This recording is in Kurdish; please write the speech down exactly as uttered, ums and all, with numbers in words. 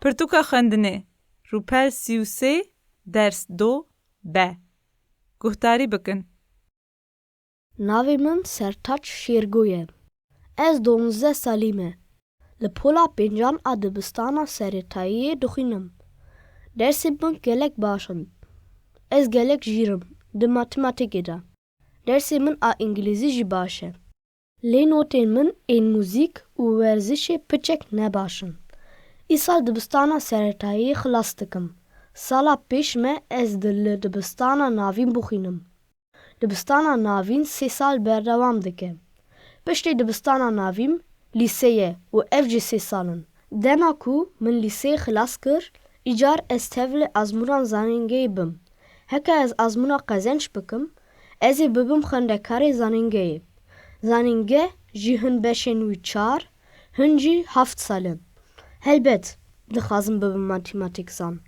Pirtûka xwendinê, rûpel sî û sê, ders do, B. Guhdarî bikin. Navê min Sertaç Şêrgo ye. Ez duwazdeh salî me. Li pola pêncan a dibistana seretayiyê dixwînim. Dersên min gelek baş in. Ez gelek jîr im di matematîkê de. Dersê min a îngilîzî jî baş e. Lê notên min ên muzîk û werzişê piçek ne baş in. Îsal dibistana seretayî xilas dikim. Sala pêş me ez di li dibistana navîn bixwînim. Dibistana navîn sê sal berdewam dike. Piştî dibistana navîn lîse ye û ev jî sê sal in. Dema ku min lîseyê xilas kir, îcar ez tevlî azmûnan zanîngehê bim. Heke ez azmûna qezenc bikim, ez ê bibim xwendekarê zanîngehê. Zanîngeh jî hin beşên wî çar, hin jî heft sal in. Helbet, dixwazim bibim matematîkzan.